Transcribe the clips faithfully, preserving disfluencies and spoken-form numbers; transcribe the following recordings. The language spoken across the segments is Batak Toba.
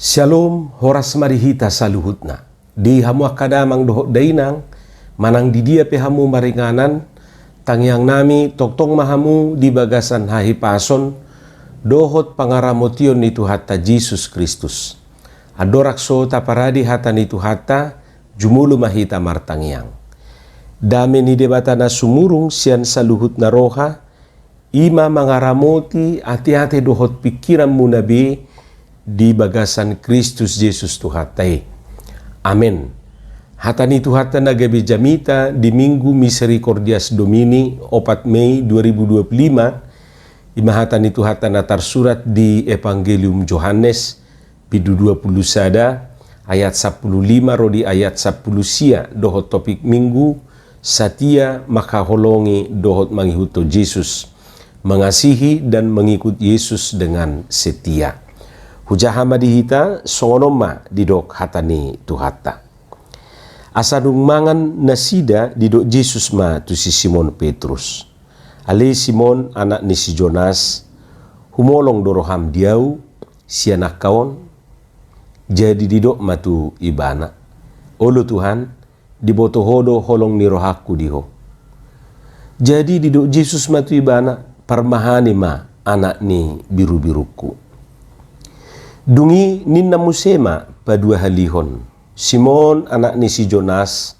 Syalom, horas ma di hita saluhutna. Di hamu angka damang dohot dainang, manang di dia pe hamu maringanan, tangiang nami tongtong ma hamu di bagasan hahipason dohot pangaramotion ni Tuhanta Jesus Kristus. Andorang so taparade hata ni Tuhanta, jumolo ma hita martangiang. Dame ni Debata na sumurung sian saluhutna roha, i ma mangaramoti ateate dohot pingkiranmuna be di bagasan Kristus Jesus Tuhanta i. Amen. Hata ni Tuhanta na gabe jamita di Minggu Misericordias Domini, opat Mei dua ribu dua puluh lima, i ma hata ni Tuhanta na tarsurat di Evangelium Johannes, bindu dua pulu sada, ayat sampulu lima ro di ayat sampulu sia, dohot topik Minggu, Satia mangkaholongi dohot mangihuthon Jesus, mengasihi dan mengikut Yesus dengan setia. Hujaha ma di hita, songon on ma didok hata ni Tuhanta. Asa dung mangan nasida, didok Jesus ma tu si Simon Petrus: Ale Simon, anak ni si Jonas, humolong do roham di Ahu sian angka on? Jadi didok ma tu Ibana: Olo Tuhan, diboto Ho do holong ni rohangku di Ho. Jadi didok Jesus ma tu ibana: Parmahani ma anak ni birubirungku. Dung i ninna muse ma paduahalihon: Simon, anak ni si Jonas,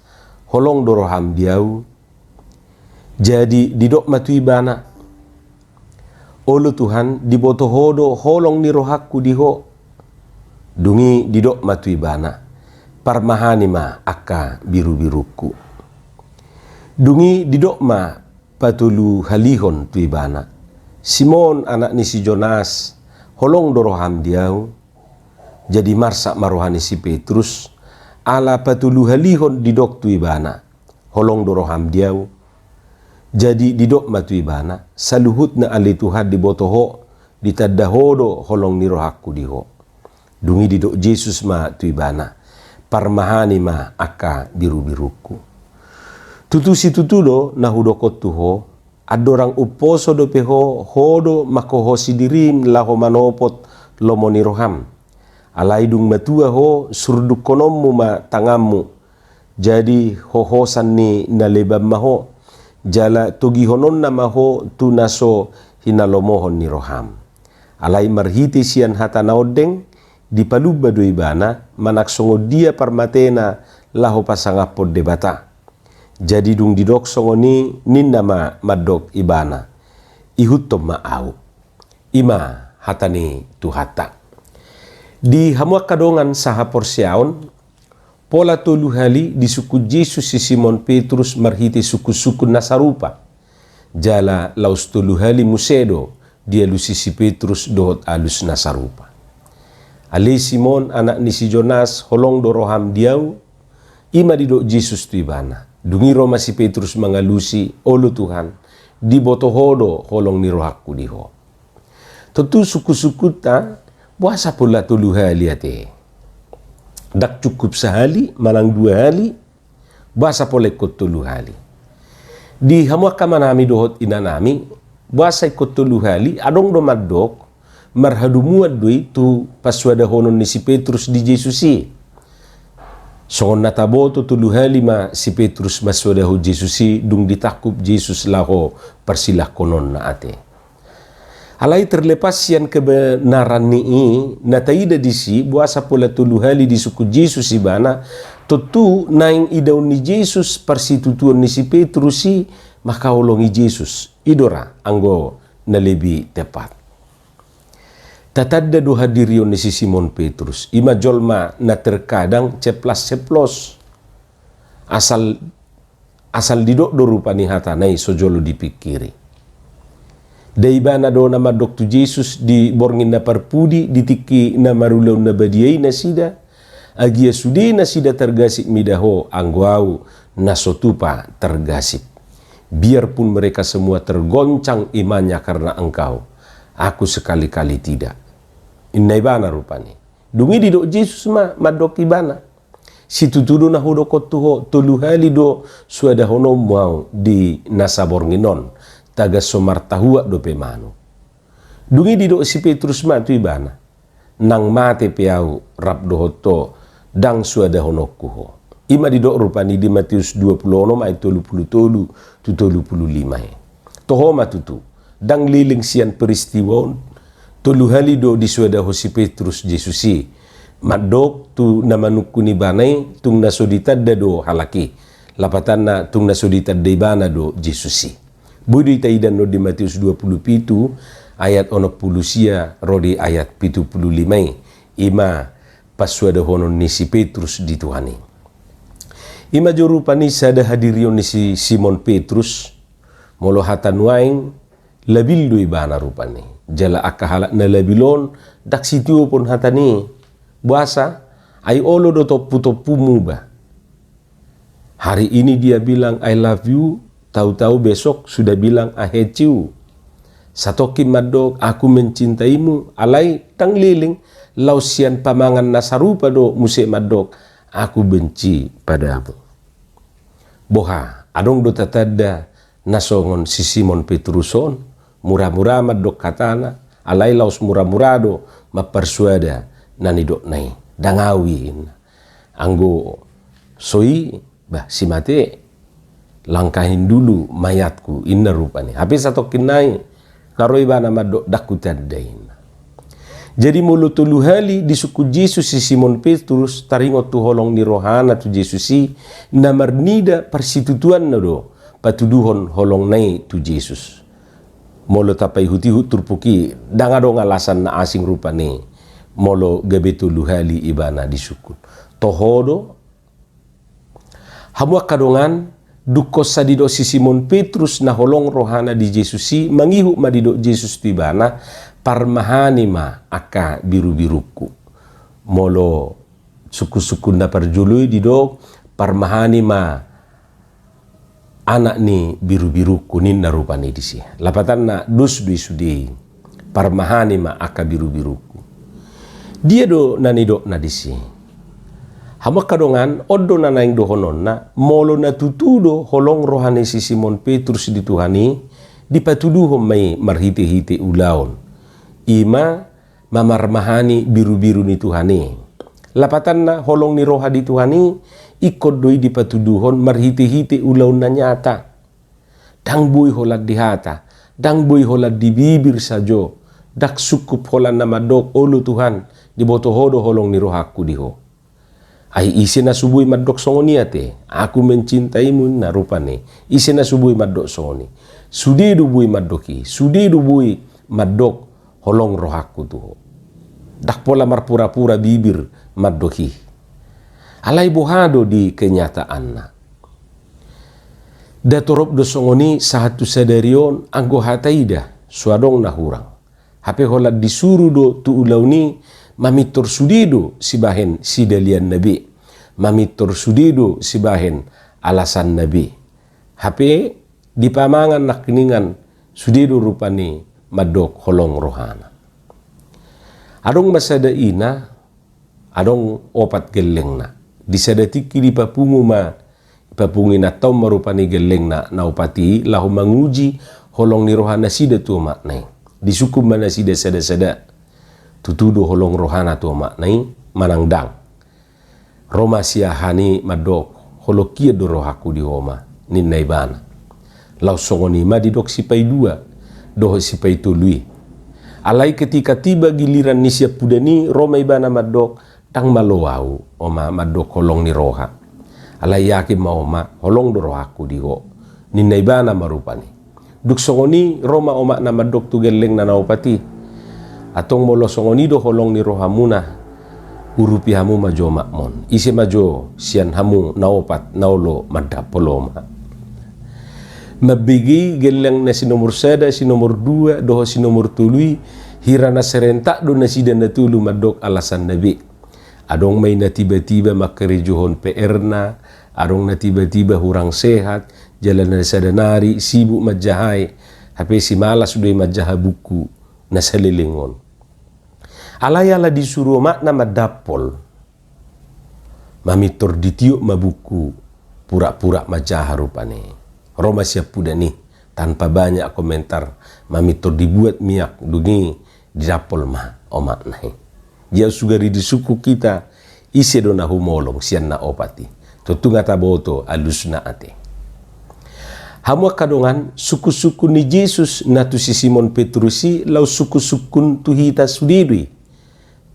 holong do roham di Ahu? Jadi didok ma tu ibana: Olo Tuhan, diboto Ho do holong ni rohangku di Ho. Dung i didok ma tu ibana: Parmahani ma angka birubirungku. Dung i didok ma patoluhalihon tu ibana: Simon, anak ni si Jonas, holong do roham di Ahu? Jadi marsak ma roha ni si Petrus, ala patoluhalihon didok tu ibana: Holong do roham di Ahu? Jadi didok ma tu ibana: Saluhutna ale Tuhan, diboto Ho, ditanda Ho do holong ni rohangku di Ho. Dung i didok Jesus ma tu ibana: Parmahani ma angka birubirungku. Tutu situtu do na hudok on tu ho: Andorang umposo dope ho, ho do manghohosi dirim laho manopot lomo ni roham. Alai dung matua ho, surdukkononmu ma tanganmu, jadi hohosan ni na leban ma ho, jala togihononna ma ho tu na so hinalomohon ni roham. Alai marhite sian hata na ondeng, dipalumba do ibana, manang songon dia parmatena laho pasangaphon Debata. Jadi dung didok songon i, ninna ma mandok ibana: Ihuthon ma ahu. I ma hata ni Tuhanta. Di hamu angka dongan sahaporseaon, pola tolu hali disungkun Jesus si Simon Petrus marhite sungkunsungkun na sarupa. Jala laos tolu hali muse do dialusi si Petrus dohot alus na sarupa. Ale Simon, anak ni si Jonas, holong do roham di ahu? I ma didok Jesus tu ibana. Dung i ro ma si Petrus mangalusi: Olo Tuhan, diboto ho do holong ni rohangku di ho. Tontu sungkunsungkunta, boasa pola tolu hali ate? Ndang cukup sahali manang dua hali? Boasa pola ingkon tolu hali? Di hamu angka amanami dohot inanami, boasa ingkon tolu hali? Adong do mandok, marhadomuan do i tu pansuadahonon ni si Petrus di Jesus i. Songon na taboto, tolu hali ma si Petrus mansuadahon Jesus i dung ditangkup Jesus laho parsilangkononna ate. Alai terlepas sian kebenaran ni i, na taida disi, boasa pola tolu hali disungkun Jesus ibana, tontu naeng idaon ni Jesus parsitutuon ni si Petrus i mangkaholongi Jesus. I do ra anggo na lebih tepat. Tatanda do hadirion ni si Simon Petrus, i ma jolma na terkadang ceplas-ceplos. Asal, asal didok do rupani hatana i so jolo dipingkiri. Nda ibana do na mandok tu Jesus di borngin na parpudi di tingki na marulaon na badia i nasida, agia sude nasida targasip mida ho, anggo ahu na so tupa targasip. Biarpun mereka semua tergoncang imannya karena engkau, aku sekali-kali tidak. Inna ibana rupani. Dung i didok Jesus ma mandok ibana: Situtu do na hudok on tu ho, tolu hali do suadahononmu ahu di nasa borngin on, tagan so martahuak dope manuk. Dung i didok si Petrus ma tu ibana: nang mate pe ahu rap dohot ho, ndang soadahononku ho. I ma didok rupani di Matius dua pulu onom ayat tolu pulu tolu tu tolu pulu lima i. Toho ma tutu, ndang leleng sian peristiwa on, tolu hali do disoadahon si Petrus Jesus i. Mandok tu na manungkun ibana i, tung na so ditanda do halak i. Lapatanna, tung na so ditanda ibana do Jesus i. Boi do ita idanon di Matius dua pulu pitu ayat onom pulu sia ro di ayat pitu pulu lima i. I ma pansoadahonon ni si Petrus di Tuhan i. I ma jo rupani sada hadirion ni si Simon Petrus, molo hata nuaeng, labil do ibana rupani. Jala angka halak na labil on ndang sitiopon hatana i. Boasa? Ai olo do tomputompu muba. Hari ini dia bilang, "I love you," tahu-tahu besok sudah bilang, "I hate you." Satongkin mandok, "Aku mencintaimu," alai ndang leleng, laos sian pamangan na sarupa do muse mandok, "Aku benci padamu." Boha, adong do tatanda na songon si Simon Petrus on, mura-mura mandok hatana, alai laos mura-mura do mamparsoada na nidokna i. Ndang ahu i, ninna. Anggo so i, bah, si mate, langkahin dulu mayatku, ninna rupani. Hape satongkin nai, na ro ibana mandok, "Ndang hutanda," ninna. Jadi molo tolu hali disungkun Jesus si Simon Petrus, taringot tu holong ni rohana tu Jesus i, na marnida parsitutuanna do patuduhon holongna i tu Jesus. Molo tapaihut-ihut turpuk i, ndang adong alasan na asing rupani molo gabe tolu hali ibana disungkun. Toho do, hamu angka dongan, dungkon sai didok si Simon Petrus na holong rohana di Jesus i, mangihut ma didok Jesus tu ibana, "Parmahani ma angka birubirungku." Molo sungkun-sungkun na parjolo i didok, "Parmahani ma anak ni birubirungku," ninna rupani disi. Lapatanna, dos do i sude i. "Parmahani ma angka birubirungku." Dia do na nidokna disi? Hamu angka dongan, on do na naeng dohononna, molo na tutu do holong roha ni si Simon Petrus di Tuhan i, dipatuduhon ma i marhite-hite ulaon. I ma mamarmahani birubiru ni Tuhan i. Lapatanna, holong ni roha di Tuhan i, ingkon do i dipatuduhon marhite-hite ulaon na nyata. Ndang boi holan di hata, ndang boi holan di bibir sajo, ndang sungkup holan na mandok, "Olo Tuhan, diboto Ho do holong ni rohangku di Ho." Ai ise na so boi mandok songon i ate, "Aku mencintaimu," ninna rupani. Ise na so boi mandok songon i? Sude do boi mandok i, sude do boi mandok holong rohangku tu Ho. Ndang pola marpura-pura bibir mandok i. Alai boha do di kenyataanna? Nda torop do songon i sahat tu sadari on, anggo hata i da, so adong na hurang. Hape holan disuru do tu ulaon i, mamintor sude do sibahen sidalianna be. Mamintor sude do sibahen alasanna be. Hape di pamangan nangkiningan sude do rupani mandok holong rohana. Adong ma sada ina, adong opat gellengna. Di sada tingki dipapungu ma, dipapungu inanta on ma rupani gellengna na opat i, laho manguji holong ni roha nasida tu omakna i. Disungkun ma nasida sada-sada, tutu do holong rohana tu omakna i, manang ndang. Ro ma si ahana i mandok, "Holong hian do rohangku di ho ma," ninna ibana. Laos songon i ma didok sipaidua dohot sipaitolu i. Alai ketika tiba giliran ni siampudan i, ro ma ibana mandok, "Ndang malo ahu, Oma, mandok holong ni roha. Alai yakin ma, Oma, holong do rohangku di ho," ninna ibana ma rupani. Dung songon i ro ma omakna mandok tu gellengna na opat i, "Antong molo songon i do holong ni rohamuna, urupi hamu ma jo omakmon. Ise ma jo sian hamu na opat na olo mandampol, Oma?" Mambege i gelleng na si nomor sada, si nomor dua dohot si nomor tolu i, hira na serentak do nasida na tolu mandok alasanna be. Adong ma i na tiba-tiba mangkarejohon P R-na, adong na tiba-tiba hurang sehat, jala na sada nari sibuk manjahai, hape simalas do i manjaha buku na saleleng on. Alai ala disuru omakna mandampol, mamintor ditiop ma buku, pura-pura manjaha rupani. Ro ma siampudan i, tanpa banyak komentar, mamintor dibuat miak, dung i didampol ma omakna i. Ia sugari disungkun hita, ise do na humolong sian na opat i? Tontu nga taboto alusna ate. Hamu angka dongan, sungkun-sungkun ni Jesus na tu si Simon Petrus i laos sungkun-sungkun tu hita sude do i.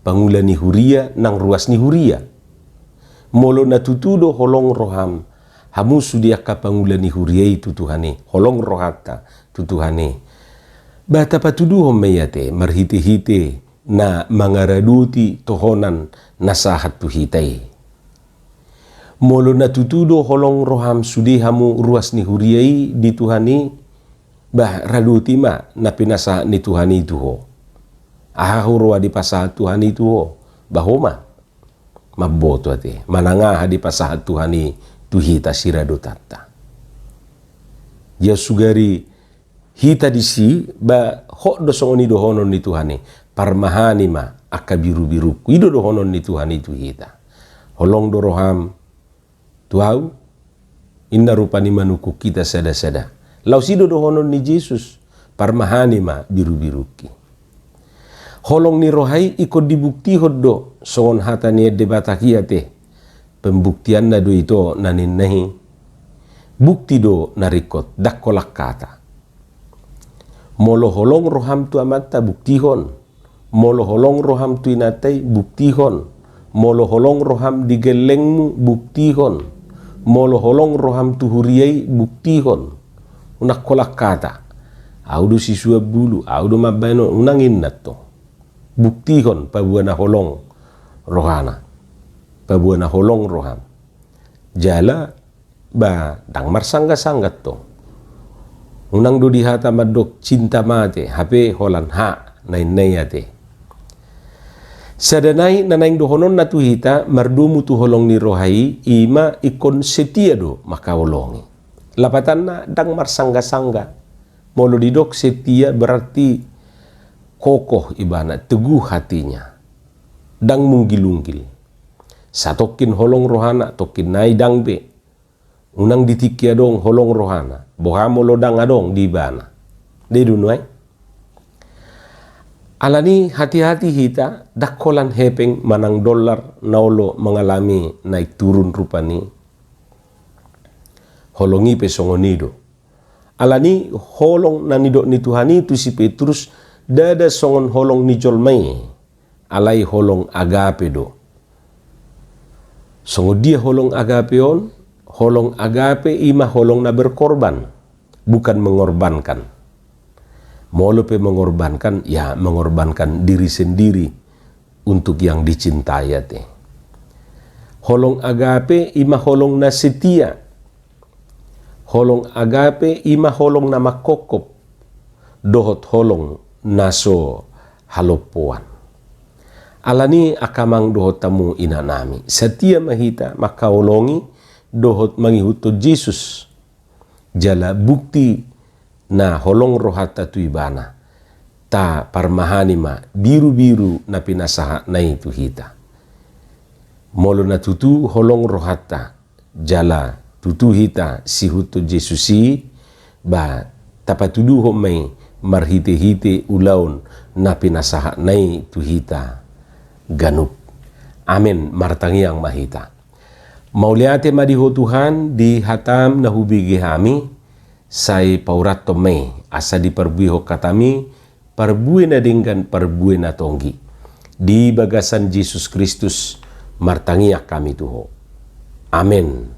Pangula ni huria nang ruas ni huria. Molo na tutu do holong roham, hamu sude angka pangula ni huria i tu Tuhan i, holong rohanta tu Tuhan i, ba tapatuduhon ma i ate marhite-hite na mangaradoti tohonan na sahat tu hita i. Molo na tutu do holong roham sude hamu ruas ni huria i di Tuhan i, bah radoti ma na pinasahat ni Tuhan i tu ho. Aha huroha dipasahat Tuhan i tu ho? Bah ho ma mamboto ate manang aha dipasahat Tuhan i tu hita siradotanta. Ia sugari hita disi, ba hot do songon i dohonon ni Tuhan i, parmahani ma angka biru-birungku. I do dohonon ni Tuhan i tu hita. Holong do roham tu ahu? Inna rupani manungkun hita sada-sada. Laos i do dohonon ni Jesus, parmahani ma biru-birungki. Holong ni roha i ingkon dibuktihon do, songon hata ni ende Batak i ate, pembuktianna do ito na ninna i. Bukti do na ringkot, ndang holan hata. Molo holong roham tu amanta, buktihon. Molo holong roham tu inanta i, buktihon. Molo holong roham di gellengmu, buktihon. Molo holong roham tu huria i, buktihon. Unang holan hata, ahu do sisuan bulu, ahu do mambahen on, unang inna tong. Buktihon paboa na holong rohana, paboa na holong roham. Jala ba ndang marsangga-sangga tong. Unang do dihata mandok cinta mate hape holan ha na ninna i ate. Sada nai na naeng dohononna tu hita mardomu tu holong ni roha i, i ma ingkon setia do mangkaholongi. Lapatanna ndang marsangga-sangga. Molo didok setia berarti kokoh ibana, teguh hatinya. Ndang munggil-unggil. Satongkin holong rohana, tongkin nai ndang be. Unang di tingki adong holong rohana, boha molo ndang adong di ibana. Dei do nuaeng. Alani hati-hati hita, ndang holan hepeng manang dollar na olo mangalami naik turun rupani. Holong i pe songon i do. Alani holong na nidok ni Tuhan i tu si Petrus, ndada songon holong ni jolma i. Alai holong agape do. Songon dia holong agape on? Holong agape i ma holong na berkorban, bukan mengorbankan. Molo pe mengorbankan, ya mengorbankan diri sendiri untuk yang dicintai ate. Holong agape i ma holong na setia. Holong agape i ma holong na mangkophop dohot holong na so halompoan. Alani angka amang dohot hamu inanami, setia ma hita mangkaholongi dohot mangihuthon Jesus. Jala bukti na holong rohanta tu ibana, taparmahani ma birubiru na pinasahatna i tu hita. Molo na tutu holong rohanta, jala tutu hita siihuthon Jesus i, ba tapatuduhon ma i marhitehite ulaon na pinasahatna i tu hita ganup. Amen. Martangiang ma hita. Mauliate ma di Ho Tuhan, di hataM na hubege hami, sai paurathon ma i asa diparbuehon hataMi parbue na denggan, parbue na tonggi. Di bagasan Jesus Kristus martangiang hami tu Ho. Amen.